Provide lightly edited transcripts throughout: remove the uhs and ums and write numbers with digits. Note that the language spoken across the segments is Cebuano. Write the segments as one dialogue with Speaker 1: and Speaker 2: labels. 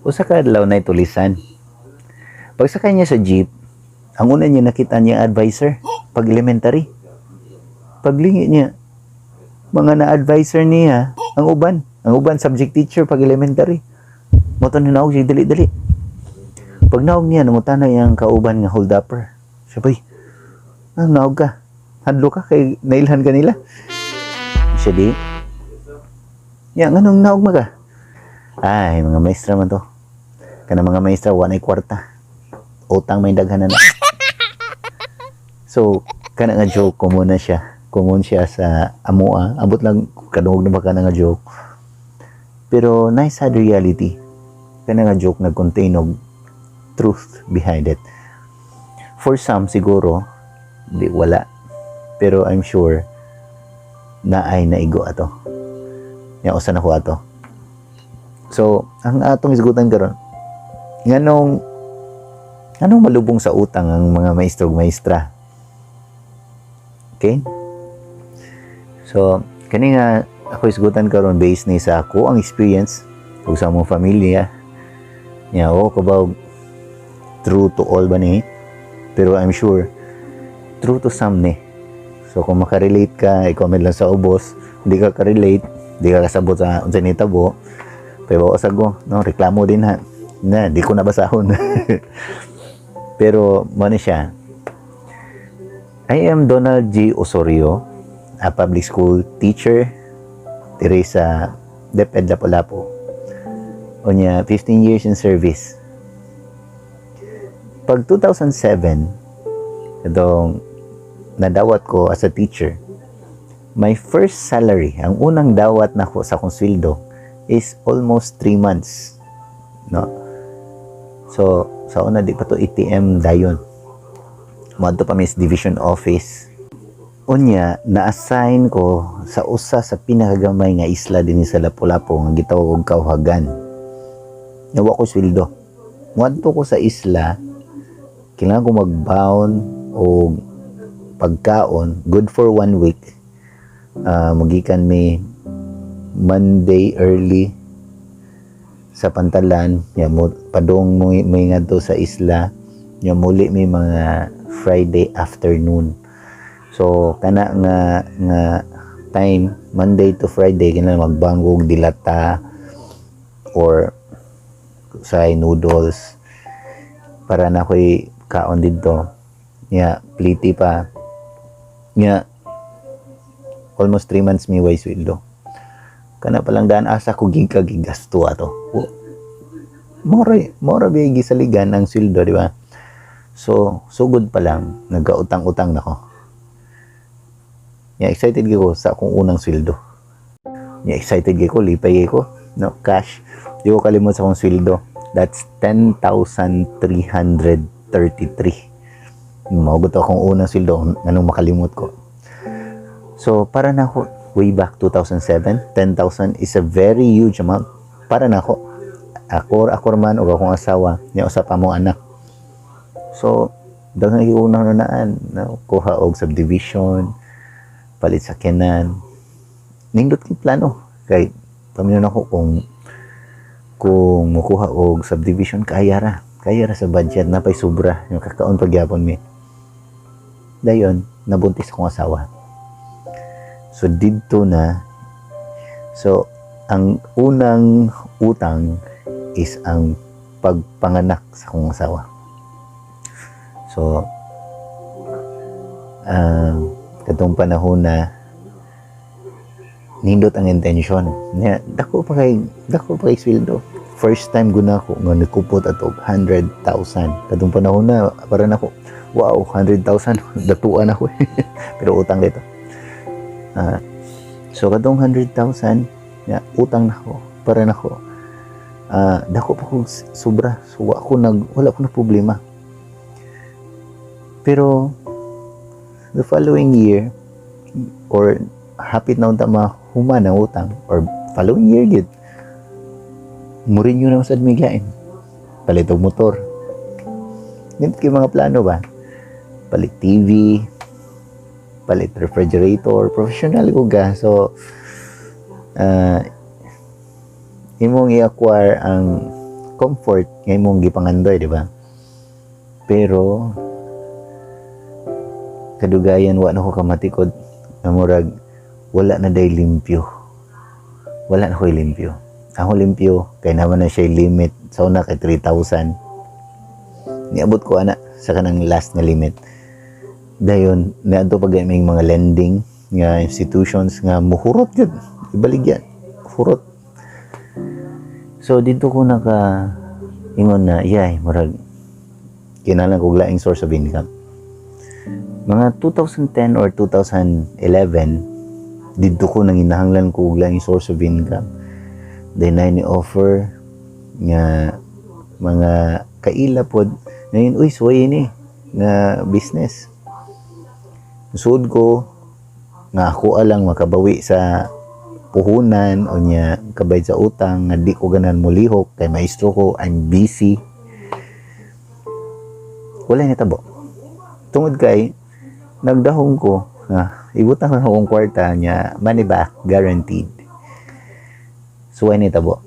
Speaker 1: Usa ka adlaw na tulisan. Pagsakay niya sa jeep, ang una niya nakita niya advisor pag elementary. Paglingi niya, mga na-advisor niya ang uban. Ang uban subject teacher pag elementary. Mao to nanaog siya dali-dali. Pag naog niya, nangutana iyang kauban nga hold upper. Siya bay, "Ah, naog ka? Hadlo ka kay nailhan ka nila?" Siya di. "Ya, nganong naog ma ka?" "Ay, mga maestra man to. Kana mga maestra, wa na'y kwarta. Utang may daghan na." So, kana nga joke, common na siya. Common siya sa amoa. Abot lang, kadungog na ba ka na nga joke. Pero, nice sad reality. Kana nga joke nag-contain og truth behind it. For some, siguro, di wala. Pero I'm sure, na ay naigo ato. Ya, usa na ko ato. So, ang atong isgutan karon, nganong malubong sa utang ang mga maestro ug maestra? Okay? So, kani nga ako isgutan karon, based ni sa ako ang experience ug sa among pamilya. Nya o kabaw true to all ba ni? Pero I'm sure true to some ni. So kung makarelate ka, i-comment lang sa ubos. Hindi ka ka-relate, di ka kasabot sa unsa nitabo. Pero usag ko, no, reklamo din ha. Na, di ko nabasahon. Pero mo ni siya. I am Donald G. Osorio, a public school teacher diri sa DepEd Lapu-Lapu. Unya, 15 years in service. Pag 2007, itong nadawat ko as a teacher, my first salary, ang unang dawat nako sa akong sweldo is almost 3 months. No? So, sa una, di pa to ATM dayon. Moadto pa mi sa division office. Unya, na-assign ko sa usa sa pinakagamay nga isla din sa Lapu-Lapu nga gitawag og Caohagan. Wa ko sweldo. Moadto ko sa isla, kailangan ko magbaon og pagkaon, good for one week. Mugikan mi Monday early sa Pantalan, ya mo padong mo may ngadto sa isla, ya muli mi mga Friday afternoon. So kana nga time, Monday to Friday, kinahanglan magbaon og dilata or sa noodles para na ako'y kaon didto. Ya pliti pa. Ya almost 3 months mi way sweldo. Kana pa lang daan, asa ko giga gigasto ato? Mora mora ba gisaligan ang sweldo, di ba? So sugod pa lang, nagkautang-utang na ko. Ya excited gyud ko sa akong unang sweldo. Ya excited gyud ko, lipay gyud ko, no, cash. Di ko kalimot sa akong sweldo. That's 10,333. Mao to akong unang sweldo, anong makalimot ko. So para na ako, way back 2007, 10,000 is a very huge amount para na ako. Ako man o akong asawa, niya usa pa mo anak. So, daghan ko naan, no? Kuha og subdivision, palit sakyanan. Nindot kay plano kay paminaw nako kung mukuha og subdivision, kaya ra. Kaya ra sa budget na pay sobra, yung kakaon pagyapon mi. Dayon, nabuntis akong asawa. So didto na, so ang unang utang is ang pagpanganak sa akong asawa. So katong panahon na nindot ang intensyon. Nya, dako pa kay sweldo. First time guna ko nga nikupot ato 100,000. Katong panahon na para nako, wow, 100,000, datuan ako. Pero utang dito. So katong 100,000 nya utang nako para nako. Dako pa ko sobra. So wa ko nag wala ko na problema. Pero the following year or hapit na unta mahuman ang utang or following year gid, mo-renew na sad miglain, palit og motor. Nindot kay mga plano ba, palit TV, palit refrigerator. Professional ko ga, so imong i-acquire ang comfort nga imong gipangandoy, di ba? Pero kadugayan wa na ko kamatikod na murag wala na day limpyo. Wala na ko'y limpyo. Ako limpyo kay naman na siya limit sa una kay 3,000. Niabot ko ana sa kanang last nga limit. Dayon niadto pa gay mga lending nga institutions nga muhurot gyud, ibaligya, hurot. So dito ko naka ingon na yay, murag kinahanglan kog laing source of income. Mga 2010 or 2011, didto ko nanginahanglan ko og laing source of income. Then na ni offer nga mga kaila pod ngayon, "Uy, suway ni nga business." Sud ko nga ako lang makabawi sa puhunan o nya kabayad sa utang nga di ko ganan mulihok kay maestro ko, I'm busy. Wala nitabo tungod kay nagdahong ko nga ibutang na akong kwarta niya, money back guaranteed. So wala nitabo,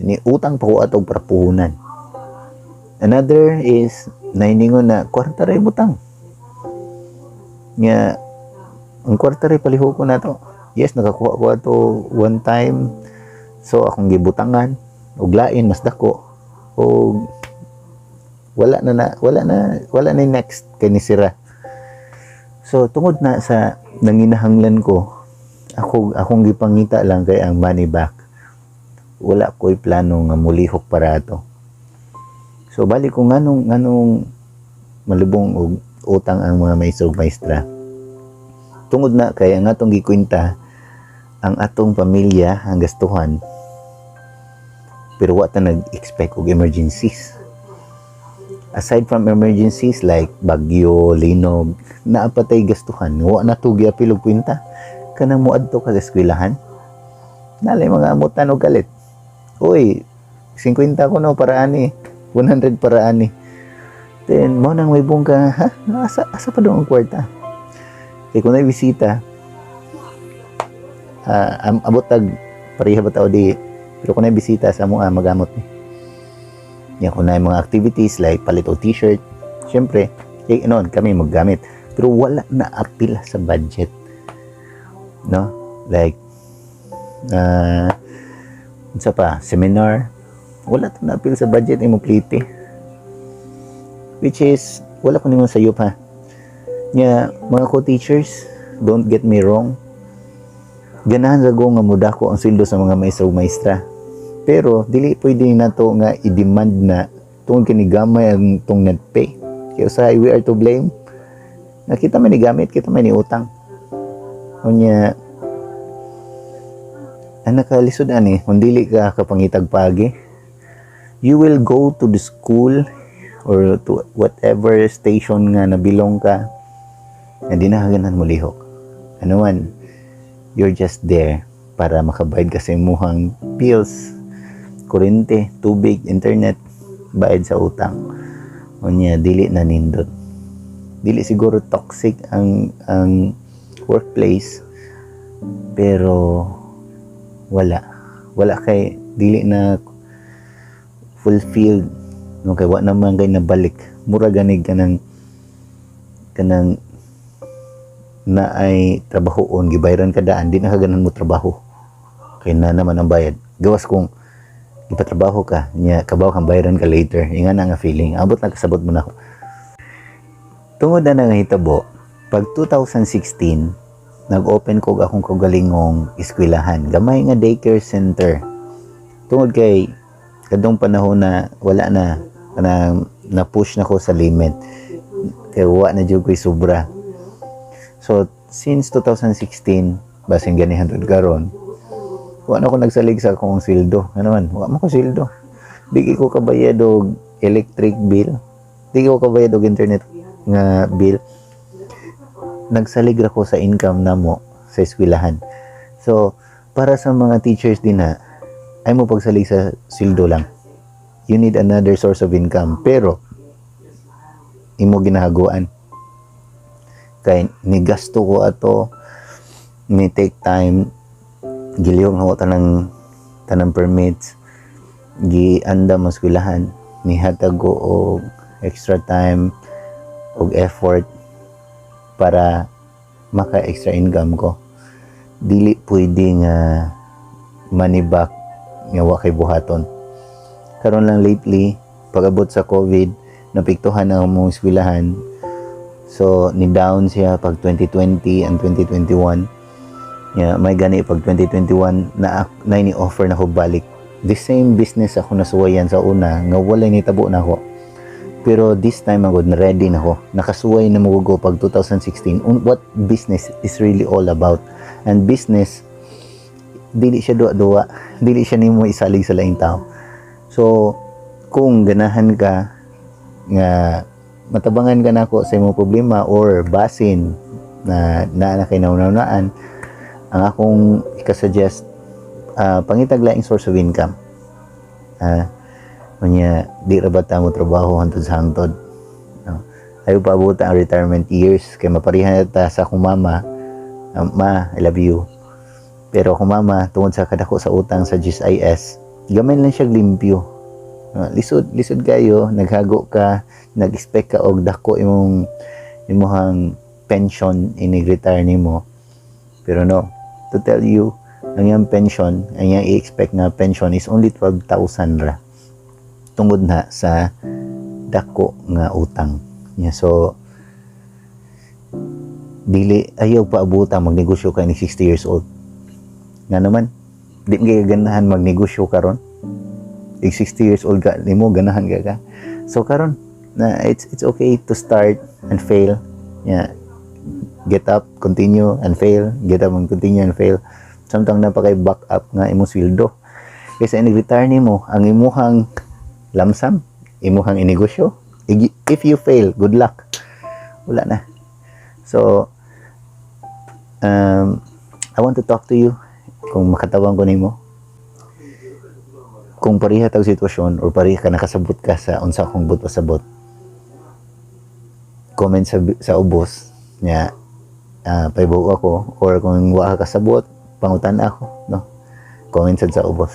Speaker 1: ni utang pa ko atog para puhunan. Another is nainingon na kwarta ra ibutang nga ang kwarta ray palihog ko na to. Yes, nakakuha ko ato one time, so akong gibutangan og lain mas dako og wala na na wala na wala na yung next kay ni sira. So tungod na sa nanginahanglan ko, ako akong gipangita lang kay ang money back. Wala ko'y plano nga mulihok para ato. So balik ko nganong malubong og utang ang mga maestro ug maestra. Tungod na kay ang atong gikwenta, ang atong pamilya ang gastuhan, pero wa ta nag-expect og emergencies. Aside from emergencies like bagyo, linog, naa pa tay gastuhan wa na to giapil og kwenta. Kanang moadto ka sa eskwelahan, nalay mga amutan og kalit, "Uy, 50 ko no para ani, 100 para ani." Then mo nang may ka, ha, asa pa daw ang kwarta? Kay kung may bisita, abot tag pareha ba tao di, pero kung may bisita sa mo, magamot ni yan. Kung na mga activities like palit og t-shirt, syempre eh, noon kami maggamit, pero wala na apil sa budget, no? Like unsa pa, seminar, wala to na apil sa budget imo plite, which is wala ko ningon sayop ha nya, mga co-teachers, don't get me wrong. Ganahan sa ko nga mudako ang sweldo sa mga maestro ug maestra, pero dili pwede nato nga i-demand na tungod kini gamay ang tong net pay, kay usahay we are to blame nga kita man ni gamit, kita man ni utang. Unya ang nakalisod ani, kung dili ka kapangitag pagi, you will go to the school or to whatever station nga nabilong ka nga di na ka mo lihok. Ano man, you're just there para makabayad ka sa imuhang bills, kuryente, tubig, internet, bayad sa utang. Unya dili na nindot. Dili siguro toxic ang workplace, pero wala wala kay dili na fulfilled, no? Kay wa naman kay nabalik. Mura ganig kanang na ay trabahoon, gibayaran ka daan, di na ka ganan mo trabaho kay na naman ang bayad. Gawas kung ipatrabaho ka niya, kabaw kang bayaran ka later, inga na nga feeling. Abot na kasabot mo na ako. Tungod na nangahitabo, pag 2016, nag-open ko og akong kaugalingong eskwelahan, gamay nga daycare center, tungod kay kadtong panahon na wala na na na push na ko sa limit kay wa na jud ko'y sobra. So since 2016 basin gani hantod karon, wa na ko nagsalig sa akong sweldo. Ano man, wa man ko sweldo, di ko kabayad og electric bill, di ko kabayad og internet nga bill. Nagsalig ra ko sa income namo sa eskwelahan. So para sa mga teachers din na ay mo pagsalig sa sweldo lang, you need another source of income, pero imo ginahaguan kay ni gasto ko ato, ni take time gilihok na ko tanang tanang permits. Giandam ang eskwelahan, nihatag ko og extra time og effort para maka extra income ko. Dili pwede nga money back nga wa kay buhaton. Karon lang lately, pag-abot sa COVID, napiktuhan ang among eskwelahan. So ni down siya pag 2020 and 2021. Yeah, may gani pag 2021 na na ni offer na ko balik. The same business ako nasuwayan sa una nga walay nitabo na ako. Pero this time ako na ready na ko. Nakasuway na mo ko pag 2016 on what business is really all about. And business, dili siya duwa-duwa, dili siya nimo isalig sa laing tao. So kung ganahan ka nga matabangan ka nako sa imong problema or basin na naa na kay naunaan, ang akong ika-suggest, pangitag laing source of income. Unya di ra ba ta mo trabaho hantod sa hangtod, no? Ayaw pa abutan ang retirement years kay maparihan ta sa akong mama. Ma, I love you. Pero akong mama, tungod sa kadako sa utang sa GSIS, gamay lang siya limpyo. Lisod lisod kayo, naghago ka, nag-expect ka og dako imong imuhang pension inig retire nimo. Pero no, to tell you, ang iyang pension, ang iyang i-expect na pension is only 12,000 ra. Tungod na sa dako nga utang. Yeah, so dili, ayaw pa abutan magnegosyo ka ni 60 years old. Nga naman, di mo kay ganahan magnegosyo karon. Ig 60 years old ka nimo, ganahan ka ka. So karon na it's okay to start and fail. Yeah. Get up, continue and fail, get up and continue and fail. Samtang naa pa kay back up nga imong sweldo. Kaysa inig-retire nimo, ang imuhang lamsam, imuhang inegosyo, if you fail, good luck. Wala na. So, I want to talk to you kung makatabang ko nimo. Kung pareha tag sitwasyon or pareha ka nakasabot ka sa unsa akong buot pasabot, comment sa ubos nya pahibaw ako or kung wa ka kasabot, pangutan ako, no? Comment sad sa ubos.